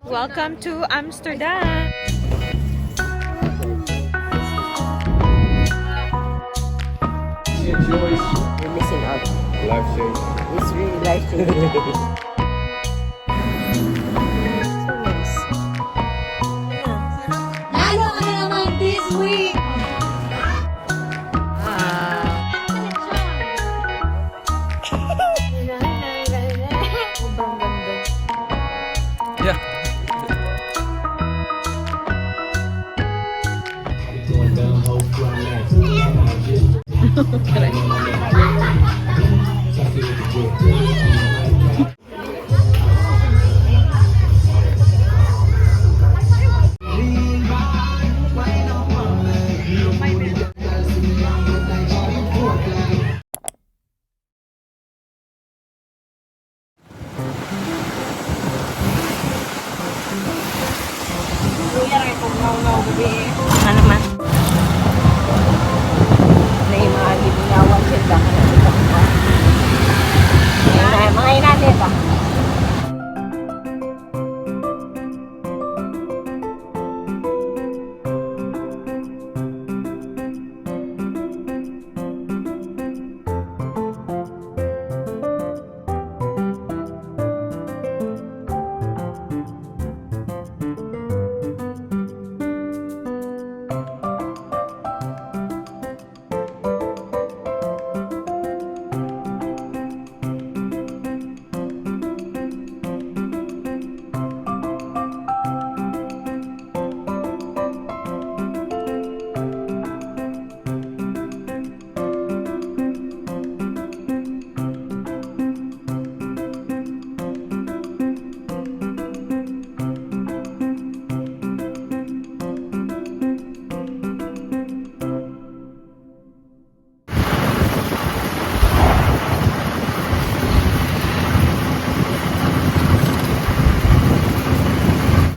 Welcome to Amsterdam! Enjoys You're missing out. Life changing. It's really life changing. So nice. Lalo ka na naman this week! Ah. Sobrang ganda. Yeah. Going down, hoes flying. Just I feel the drip. Ano man? Na mga giningawan siya ba? Mga inane ba?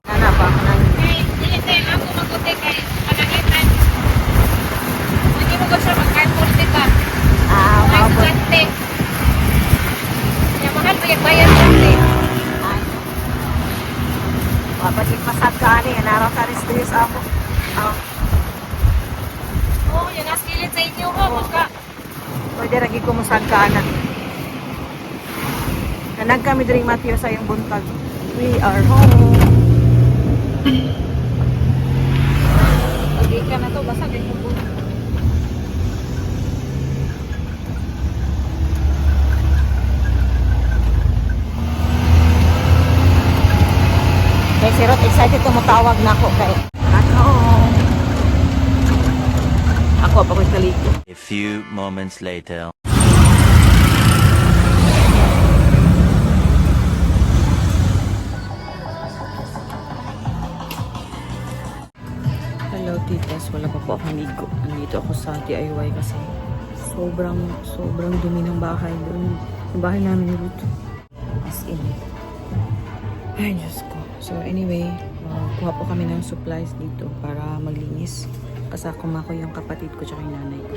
Ana pa nang Kay, dili tayo ako maguti kay panangitan. Hindi mo ko siya mag-carpool ka. Ah, Mga maabot. estudyante. Kaya mahal pa yung bayad natin. Ay. Mabalik pasad ka ani, naraw ka rin stress ako. Ah, Oo, yun as kilid sa inyo ko. Magka, pwede ragi ko musad ka ana. Kanag kami diri, Matthew, sa iyong buntag. We are home. pag ka na to, basta ganyan po. Kay si Rod, excited tumutawag na ako kay at home. Ako pa ko'y kaliko. A few moments later. Hello, titas. Wala pa po akong ligo. Nandito ako sa DIY kasi sobrang, sobrang dumi ng bahay doon. Yung bahay namin ni Ruth. As in. Ay, Diyos ko. So, anyway, kuha po kami ng supplies dito para maglinis. Kasama ko yung kapatid ko tsaka yung nanay ko.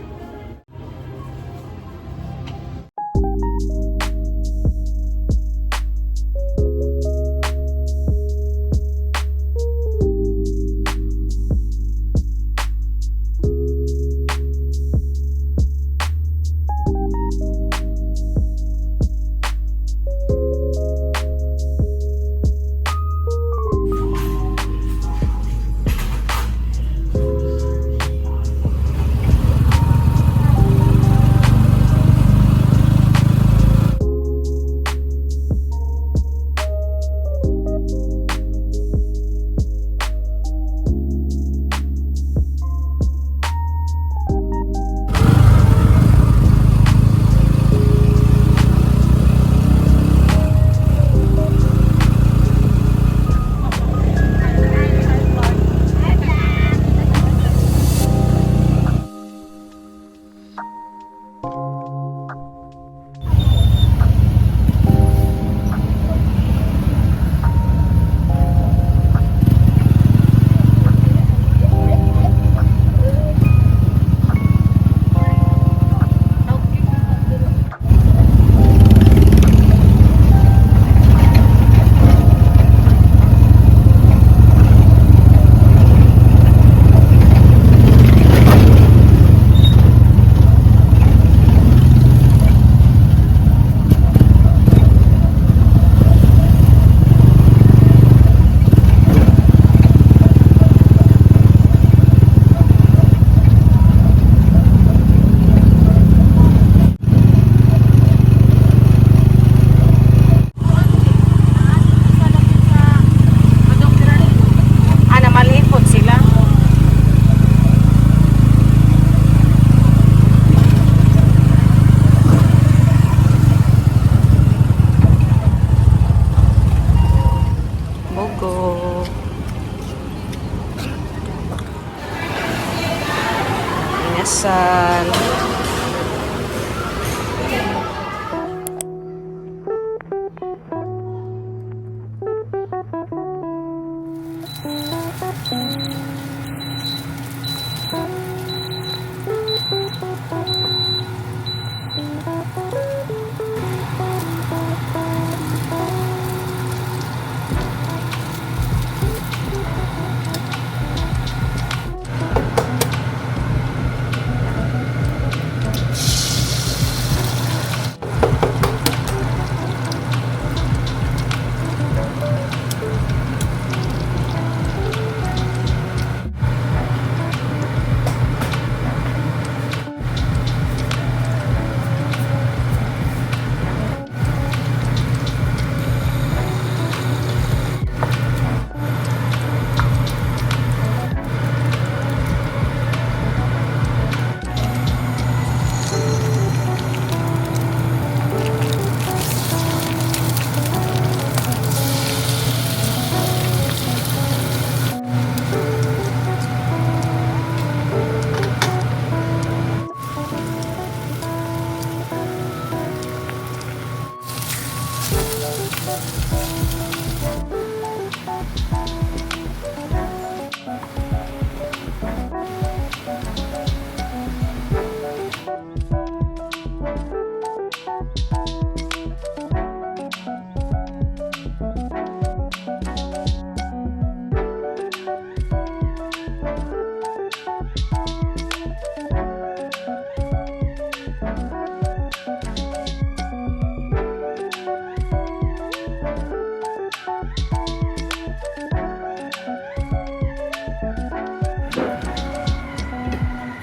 Almusal.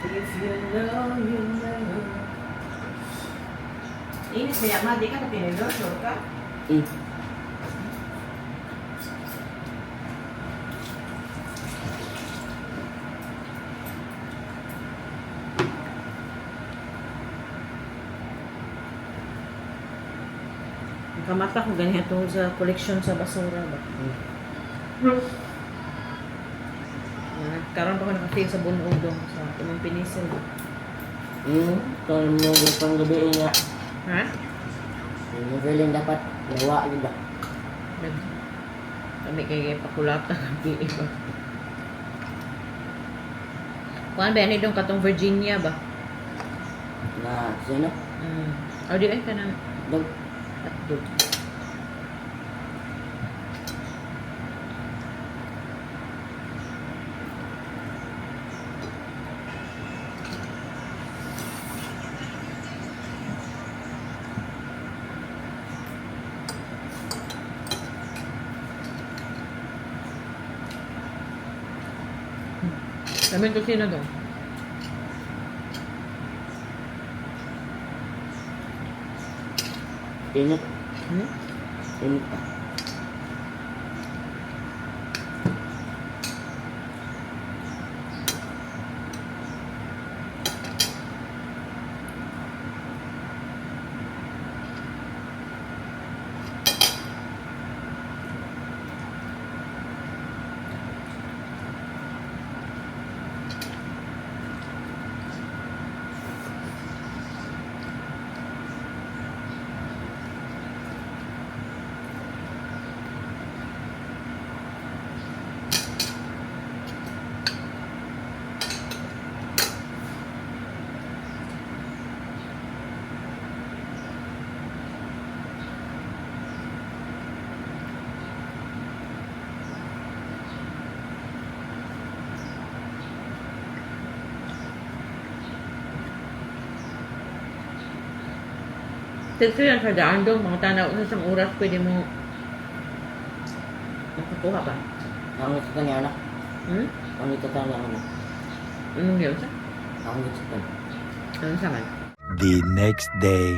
If you know, you know. Init ba yan, ma? Di ka na pinidor, sure ka? Nakamata ko ganyan tungkol sa collection sa basura ba? Karon pa ko nakafeel sa bunudong sa imong pinisil ba? Kung mo pang gabi nga. Ha? Yung feeling dapat nawa yun ba? Nag kami kay kay pakulata gabi ba? Kuan ba yan dong katong Virginia ba? Na sino? O di ay kanang Dog. hotdog. Kami to sino dong? Init. Hmm? Init pa. Text lang sa daan dong, mga tanaw sa isang oras pwede mo makakuha ba? Ang ito niya anak. Hmm? Ang ito niya anak. Anong yun sa? Ang ito niya. Anong sa man? The next day.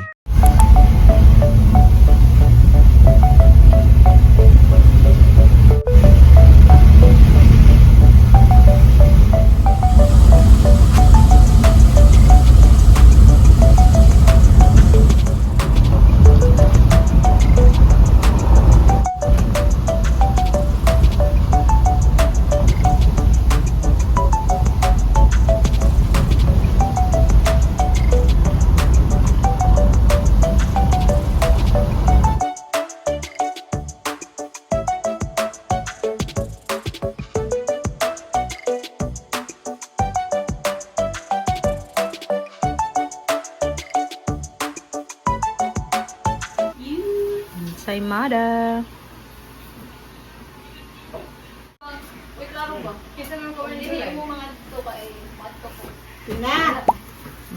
Ensaymada.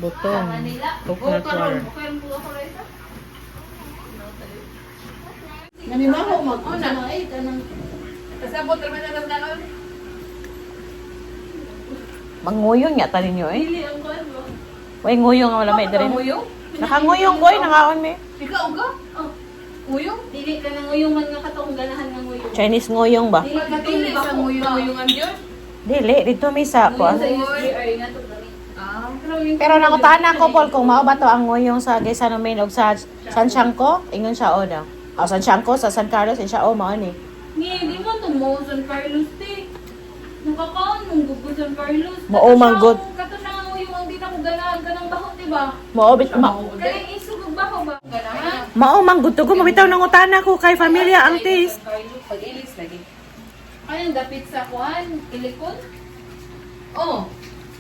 Butong. Coconut water. Manguyong yata ninyo eh. Way nguyong nga wala may diri. Nakanguyong ko eh, nangaon mi. Ikaw ka? Oh. Nguyong? Dili ka na nguyong man nga katong ganahan nga nguyong. Chinese nguyong ba? Dili ka tong sa nguyong-nguyongan yun. Dili, dito may sa ko. Sa USDR nga to gani. Ah. Pero nangutahan ako Paul kung mao ba to ang nguyong sa Gaisano og sa San Siangco, ingon siya o daw. O San Siangco sa San Carlos, ingon siya o mao ni. Ni, di mo to mo San Carlos te. Nakakaon mong gugo San Carlos. Mao man gud. Kato siya nga nguyong ang di na ko ganahan kanang baho, di ba? Mao bit ma Kaning isog og baho ba? Ganahan. mao man gud to ko mabitaw nangutahan ako kay familia ang taste. Pag-ilis lagi. Ay, ang dapit sa kuan, ilikon? Oh,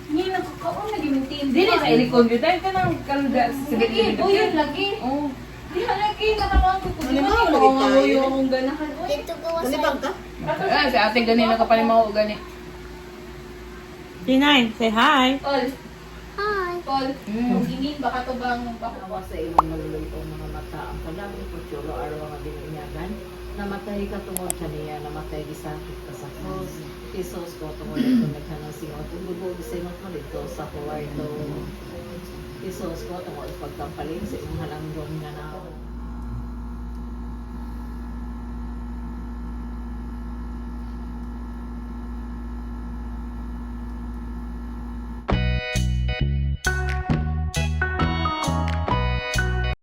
Ni nakakaon lagi mong team. dili sa ilikon gyud dahil kanang kalda sa Lagi, buyon lagi. Oh. Di lagi nakakaon ko kung di ba ni mo nguyong akong ganahan. Uy. Ah, si ate gani nakapalimaw gani. Tinay, say hi. Paul. Hi. Paul, kung ingin baka to bang bako. Awa sa imong maluluy-ong mga mata ang panahon ko chulo araw nga binuinyagan. Namatay ka tungod kaniya, namatay gisakit ka sa krus. Jesus ko tungod ito naghanang singot ug dugo gisingot mo dito sa kuwarto. Jesus ko tungod pagkampaling sa imong halangdong nga na.